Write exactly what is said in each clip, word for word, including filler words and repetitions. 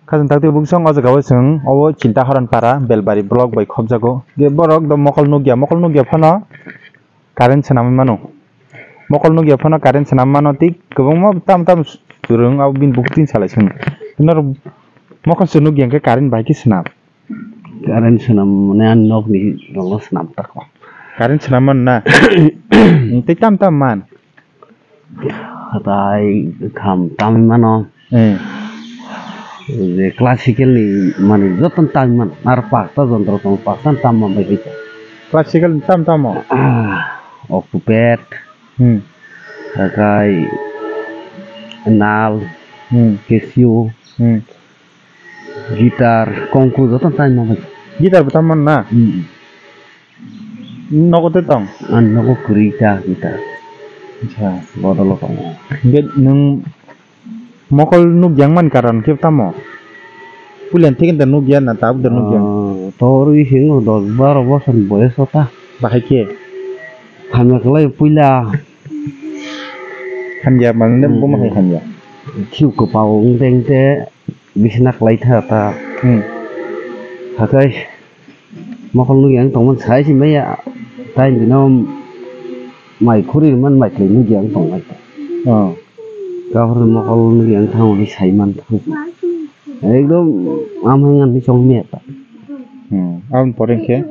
Khajang takti buksong o jaga o chwng obo Chinta Haran para Belbari block bai khobjago. Ge borok do mokol nukya, mokol nukya phano current swnamwi mano. Mokol nukya phano current swnamwi mano, tei kwbangma tam tam swrwng abo bini bukhuk tin salai swngo. Norok mokol se nukya hwnkhe current bai khe swnam. Current swnam mane ani nokni rokno swnam tako. Current swnam mano na? Tei tam tam man. Hatai kham tamwi mano. Eh. Je classical ni manwi jotono tamwi mano. Ar pakta jontro tongo, pakta tamma bai khe. Classical ni tam tamo? Ah, octopad. Hmm. Hakai nal, Hmm. Casio, Hmm. guitar, kongku jotono tamwi mano. Guitar bo tamman na? Hmm. Nogo tei tong? Ang nogo kwrwi ta kita. Acha. Bodolo tongo. Hingke nwng mokol nukya wngmani karon khe tamo? Puila thikhe da nukya na tabuk da nukya? Ah, torwi hingo dos baro bosor ni boyoso ta. Bahai khe? Hamya kwlai puila. Hamya mangde Hmm. bomo hai hamya. Khiu kwpao wngte wngte bisina kwlai tha ta. Hmm. Hakai. Mokol nukya wng tongmani sai se maya, tai bino mai khuri man mai khlai nukya wng tongmai. Oh. Kaphuru mokol nukya wng thango hinwi sai man thang. Ekdom amhai ngan hinwi chong maya ta. Hmm. Aboni pore khe?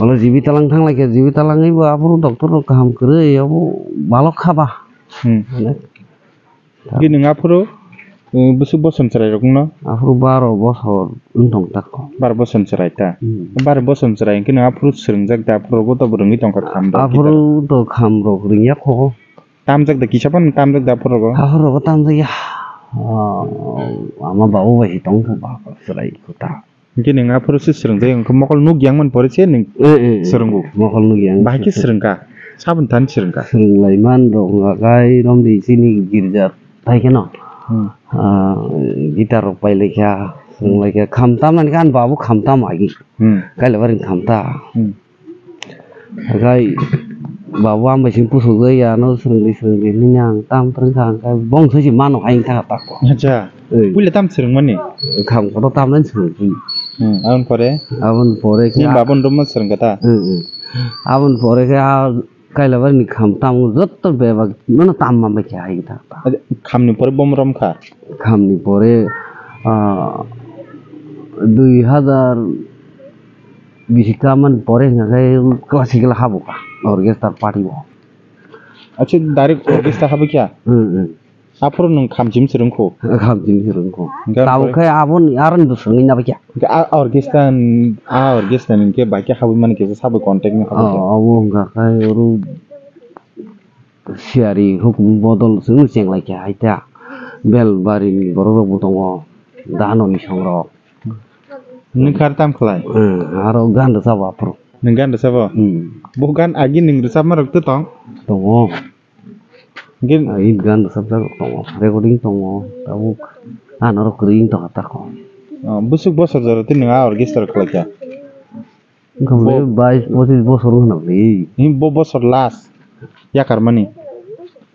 Olo jibi talang thang lai khe, jibi talang ebo aphuru doctor rok kaham kwrwi, abo balok kha ba. Hmm. Hingke nwng aphuru, uh, bwswk bosong chwrairokno? Aphuru baro bosor wng tong tako. Baro bosong chwrai ta? Hmm. Baro bosong chwrai hingke nwng aphuru swrwngjak da, aphuru rogo to bo rwngwi tongkha kham rok, Aphuru to kham rok rwngya kho. Tamjak da, kisa phano tamjak da aphuru rogo? Aphuru rogo tamjakya. Ah, ama babu bai tong kho ba chwrai kho ta. Hingke nwng aphuru se swrwngjak, hingke mokol nukya wngmani pore se nwng Eh, eh, eh. swrwngo. Mokol nukya wng Bahai khe se swrwngkha, saboni thani swrwngkha. Swrwnglaiman rok wngkha kai romdi chini girja tai kheno. Hmm. Ah, guitar rok pailaikha, swrwnglaikha. Kham tamnani khe ani babu kham tam agi. Hmm. Kailaibari kham ta. Hmm. Hakai babu ang bai sing pusuk jai ya, ano swrwngdi swrwngdi hinwi ang tam twrwngkha, hingkhe bongso se mano hai wngkha tako. Acha. Ei. Puila tam swrwngmani? Kham kotor tamnani swrwngdi. Hmm, aboni pore? Aboni pore khe Ni a- babun romma swrwngkha ta? Hmm, hmm. Aboni pore khe a Kailaibari ni kham tam jotto bebak mano tamma bai khe hai wngkha ta. Acha, khamni pore bom romkha? Khamni pore, ah, dui hazar bisi kaman pore hingkha khe classical habuka orchestra party o. Acha, direct orchestra habikha? Hmm, hmm. Aphuru nwng khamchim swrwngkho? Khamchim swrwngkho. Hingkhe Tabuk khe aboni aroni bwswngwi nabikha. Hingkhe a orchestra ni, a orchestra ni hingkhe bai khe habwi mani kisa sabo contact ni habwi khe? Oh, abo hingkha khe oro siyari hukumu bodol chwngno chenglaikha hai ta. Belbari ni borok rok bo tongo, dano ni song rok. Nwng khe aro tamo khlai? Hmm, aro gan rwchabo aphuru. Nwng gan rwchabo? Hmm. Bo gan agi nwng rwchapma rok tei tong? Tongo. Hingke Ah, hit gan rwchapjak rok tongo, recording tongo, tabuk. Ah, norok kwrwi wng tongkha tako. Oh, bwswk bosor jora tei nwng a orchestra khlaikha? Wngkha Bo- bwlai bais pochis bosor wngkha bwlai. Him bo bosor last yakarmani?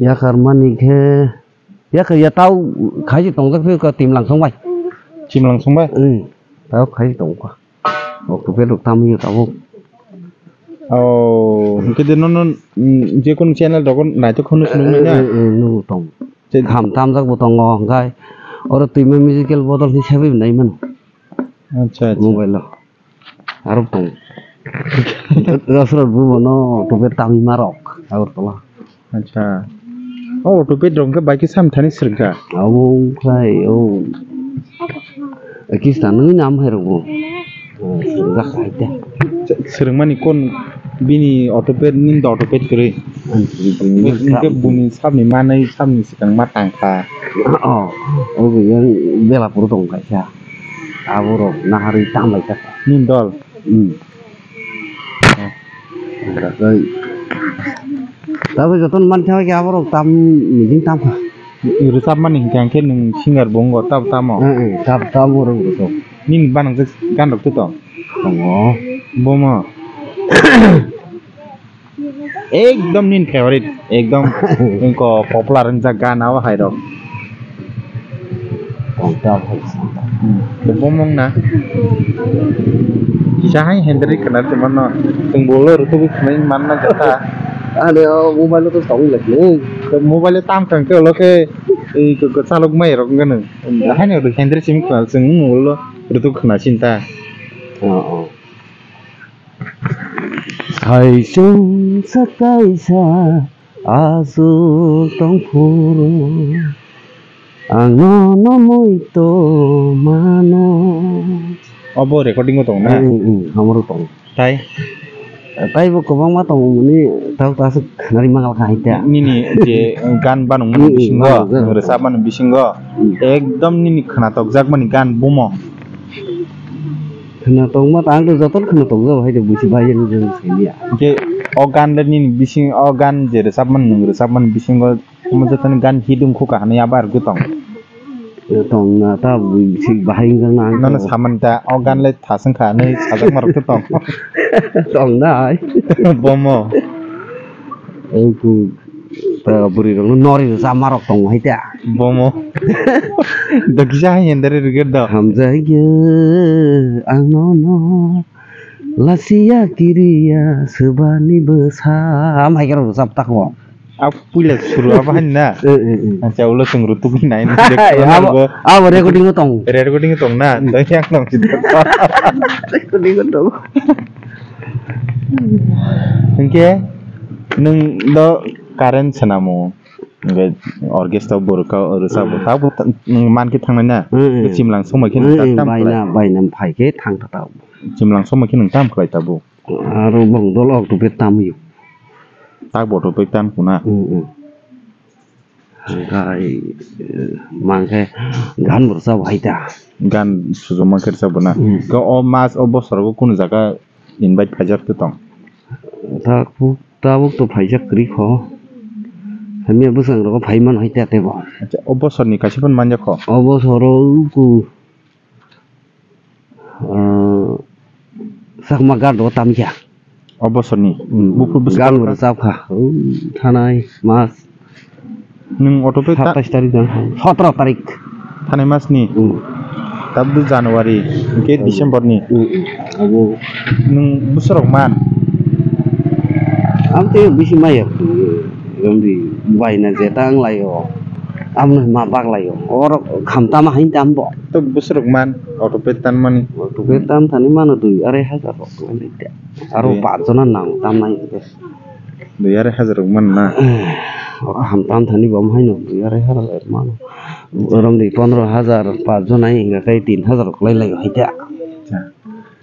Yakarmani khe, yakar ya tau khaisi tongjak phiyokha Timlang songbai. Chimlang songbai? Hmm, tau khaisi tongkha. Octopad rok tam wngya tabuk. Oh, hwnkhe de nono, mm, jekunu channel rogo naithok hwnwi phunuknai na? Eh, eh, eh, nugo tong. Che- Kham tamjak bo tongo, hwnkhe oro twima musical bodol hwnwi saibai nai mano. Acha, acha. Mobile o. Aro tong. Rosrot bubono octopad tamwi ma rok. Agartala. Acha. O octopad rok hwnkhe bai khe sam thani swrwngkha. Abo wngkhlai, o. Kista nungni nam hai rok bo. O, swrwngjak hai te. Swrwngmani kon bini octopad, nini da octopad kwrwi. Ang swrwngmani Hwnkhe bini sabni manwi, sabni swkang ma tangkha. O, o yang Belapur tong kaisa. Aborok naharwi tamlaijak. Nini dol? Hmm. Tabuk jotono manthogo khe aborok tam mijing tamkha. Rwchapmani hinkhe, hinkhe nwng singer bo wngo, tab tamo? Eh, eh, tab tamo rw rwchap. Nini banangjak gan rok tei tong? Tongo. Bomo? Ekdom nini favorite, ekdom wngkha popular wngjak gana o hai rok. Tong tab hai. Bomong na. Kisa hai hendri khna te mano. Tung bolo rutu khna man na jata. Ani o mobile to tong le. Mobile tam tang ke lo ke. Ei ko ko chalok mai rok ngano. Hai ne hendri sim khna sing ulo rutu khna sinta. Oh, oh. Hai sung sakai sa. Aswk tongphuru ang nono muitu mano. Obo recording o tong na? Ang, ang, hamoro tong. Tai? Tai bo kwbangma tongo muni, tao ta aswk khnari mangal kha hai ta. Nini je gan banung mani bisingo, nwng rwchap mani bisingo, ekdom nini khwnatok jak mani gan bumo. Khwnatok ma ta ang to joto khwnatok jak hai de busi bai ani jeng saiya. Ke o gan le nini bising o gan je rwchap mani nwng rwchap mani bisingo Omo jotoni gan hit wngkhu kahani abo ar gwi tong. Tong na ta bui si bahai wngkha na ang. Nono samani ta o gan le thas wngkha hinwi sajak ma rok khe tong. Tong na ai. Bomo. Ang ku ta bwrwi rok no nori rwchap ma rok tong hai ta. Bomo. Dokisa hai endere rwgir do. Hamjak ya ang no no. Lasiya kiriya swbani bwsa. Am hai khe rwchap ta kho. A puila suru abo hani na? Eh, eh, eh. Acha, ulo chwng rutuk ni nai na. Abo, abo recording o tong. Recording o tong na? Hmm. Doi yang tong sida. Recording o tong. Hingke nwng do current swnamo. Hingke orchestra borok ka rwchapbo. Hmm. Tabuk ta-, nwng man khe thangnai na? Hmm, hmm. Chimlang somoi khe nwng Hmm, hmm, tam bai khlai. Na, bai na phai khe thang ta tabuk. Chimlang somoi khe nwng tam khlai tabuk. Aro bong dol ok tubui tam yo. Tak bo tubui tam kuna. Mm, mm. Hingkai, eh, mangke gan bo rwchap hai ta. Gan sujuma khe rwchap bo na. Mm. Ke o mas o bosor o kunu jaga invite phaijak tong. Tak pu-, tabuk to phaijak kwrwi kho. Hamya bwsang rogo phai man hai ta tebo. Acha, o bosor ni kaisa phano manjak kho. O bosor o ku Ah, sakma gan rok tam kha. O bosor ni? Hmm, buphur bwswk gan rok tam kha. Oh, thanai mas. Nwng auto pay ta- satais tarik jang, sotro tarik. Thanai mas ni? Hmm. Tabuk January, hingke December ni? Hmm, hmm. Abo. Nwng bwswk rok man? Ang tei bisi maya. Romri baina je tang laio. Amno ma bak laio. Orok kham tama hain tam bo. To bwswk rok man, auto pay tan mani. Auto pay tan thani mano dui arai hajar rok lai te. Aro Dui. Pach jona nang tam nai te. Dui arai hajar rok man na. Oro ham tam thani bo haino dui arai hajar rok mano. Romri pondro hajar pach jona hinga kai tin hajar rok lai laio hai te. Acha.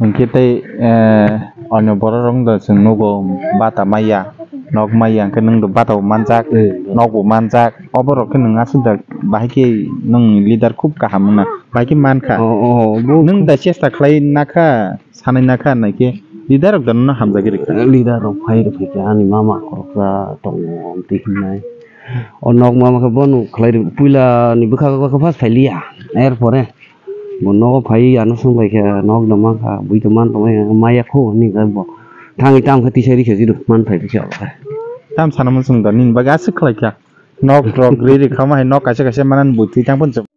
Hingke tei, eh, onyo borok rok wngkha chwng nugo bata maya, nok maya, hingke nwng do bata bo manjak, Hmm. Nok bo manjak, oborok khe nwng aswk da bahai khe nwng leader khub kaham wngna, bahai khe mankha. Oh, oh, bo Nwng da chesta khlai nakha, sanai nakha, naikhe leader rok da nono hamjagwi rwkha. Leader rok phai rwkha khe ani mama khoroksa tongo, twi hwnwi. O nok mama khe bono khlai rw-, puila ni bwkha, bwkha first phailiya, er pore. Bo nogo phai ano song bai khe nok da mankha, bui da man tongmani maya kho hinwi khe bo thangwi tam khe tisa rikhe jiro man phai bikhe abo khe. Tam sana muchung da nini bagwi aswk khlai kha. Nok rok ri ri khama hai nok kaisa kaisa manan bui twi thang phun chwng.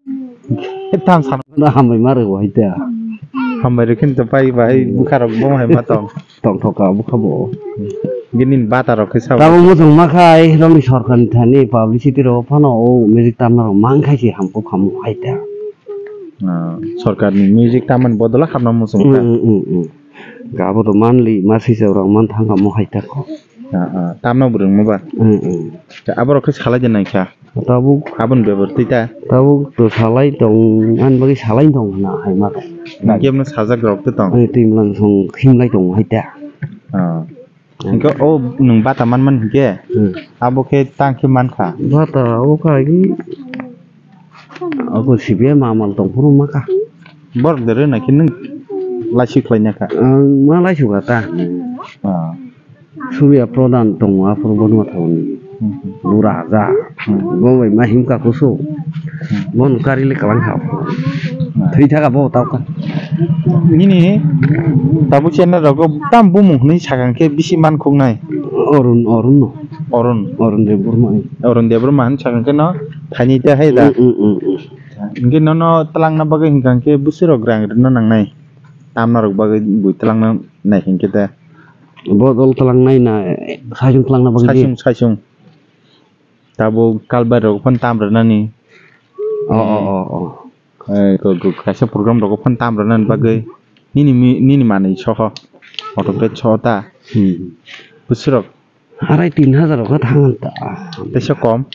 Tam sana. Da hambai ma rwgo hai ta. Hambai rwkhin to pai bai bwkha rok bo hai ma tong. Tongthok ka bwkha bo. Bini bata rok khe sao. Tabuk muchung ma khai romni sorkar ni thani publicity rok phano o music tamna rok man khai se hamkuk hamkuk hai ta. Ah, sorkar ni music tamani bodolo hapna muchung kha. Mm, mm, mm, mm. Gabo to manli ma sijak rok man thang kamo hai ta kho. Ah, ah, tamno bo rwngma ba. Mm, mm. Aborok khe salai de nai kha. Tabuk. Aboni bebak twi ta? Tabuk to salai tong, ani bagwi salai tong hwnna hai ma tong. Nang khe mano sajak rok twi tong? Ani twi mlang song khimlai tong hai ta. Ah. Hingke o nwng bata manmani hingke? Hmm. Abo khe tang khe mankha? Bata o kha ki, abo sibiya mamal tong phuru makha. Borok de rwna khe nwng laisi khlaina kha? Ang ma laisu kha ta. Ah. Subiya pradhan tongo aphuru bono thani. Hmm. Bura haja. Hmm. Bo bai ma himkha kusu. Hmm. Bono kari le kalang kha. Hmm. Thwi thaka bo tau kha. Nini tabuk channel rogo tam bumung hwnwi sakang khe bisi man khuknai. Arun, Arun no. Arun. Arun Debbarma. Arun Debbarma hwn sakang khe no thaini te hai da. Mm, mm, mm, mm. Hingke nono twlangna bagwi hingka hingke bwswirok rang rwna nangnai. Tamna rok bagwi bui twlangna nai hingke da. Bodol twlangnai na, saisung twlangna bagwi di? Saisung, saisung. Tabuk kalbai rok phano tam rwnani. O, o, o, o. Eh, ko, ko, kaisa program rok phano tam rwnani bagwi. Nini mi, nini manwi soho. Auto pet soho ta. Hmm. Bwswirok. Arai tin hajar rok thang ta. Teisa kom.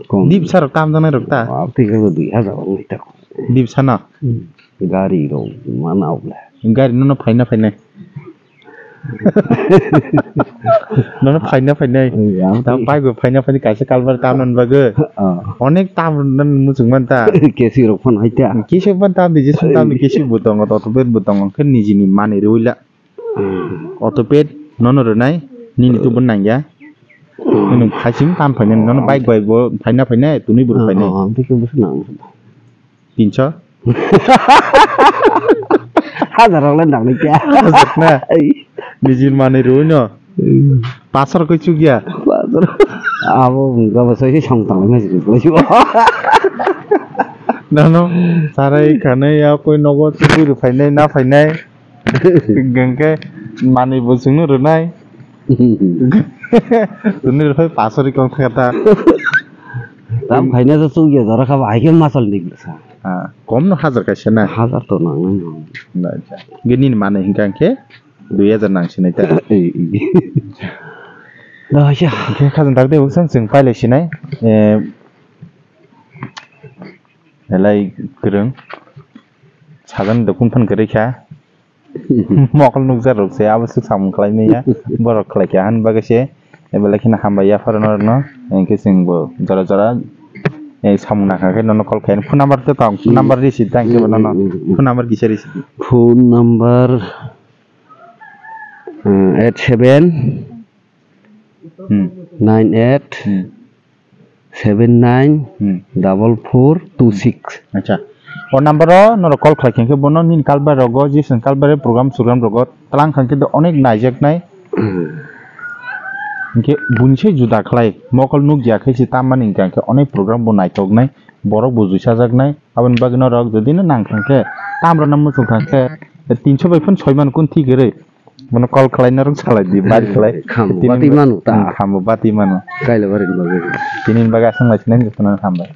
Kom. Dip sarok tam janai rok ta. Wah, twi ka dui hajar rok ta. Dip sana. Hmm. Gari rok mana oble. Gari nono phaina phainai. Nono phaina phainai. Tam pai go phaina phainai kaisa kalbar tam nan bagwi. Ah. Onek tam nan muchung man ta. Kesi rok phano hai ta. Kesi ban tam di, jesu tam di, kesi bo tongo, auto pet bo tongo, khe nijini manwi rwila. Hmm. Auto pet nono rwnai, nini tubun nangya. Hmm. Nini phaising tam phainai, nono bike bai bo phaina phainai, tuni buru phainai. Oh, oh, tei khe bwswk nang. Tinso? Hajar rok le nang nai kya? Hajar na? Ai. Nijini manwi rwino. Hmm. Pasar koi chukya. Pasar. Abo gaba sai song tang nai. Nono sarai khanai ya koi nogo tubui rw phainai, na phainai. Hingke manwi bo chwngno rwnai. Tuni rw phai pasari kong thaka ta. Tam khaina so chukya jora kha ba, hai khe masal ni sa. Ah, kom no hajar kaisa na. Hajar to nang nang. Na, acha. Ge nini manwi hingka hingke dui hajar nang sinai ta. Ei, ei. Da, ya. Hingke khajang tak de uksang chwng pailai sinai. Eh, Elai kwrwng. Sajani dokun phan kwrwi kha. Mokol nukjak rok se abo swk samung khlai manya. Borok khlai kha han bagwi se. Ebelai kheno hambai yapharo norokno. Hinkhe chwng bo jora jora, eh, samung nangkha khe nono call khai. Phone number tei tong. Phone number risi tang khe bo nono. Phone number kisa risi. Phone number, eh, eight seven. Hmm. Nine eight. Hmm. Seven nine double four two six. Acha. O number o norok call khlai khe bono nini kalbai rogo, Jason kalbai program sugram rogo tlang kha khe onek naijaknai. Hmm. Hinkhe buini se juda khlai mokol nukya khe se tamani hinkhe onek program bo naitoknai, borok bo juisajaknai. Aboni bagwi norok jodi no nang kha khe, tamrok no muchung kha khe, tinso bai phano soi mano kun thik kwrwi. Bono call khlai narwk salai di, bai khlai. Khambo bati manu ta. Hmm, khambo bati manu. Kaila bari ni bagwi. Tini ni bagwi aswk lai sinai jotono hambai.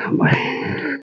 Hambai.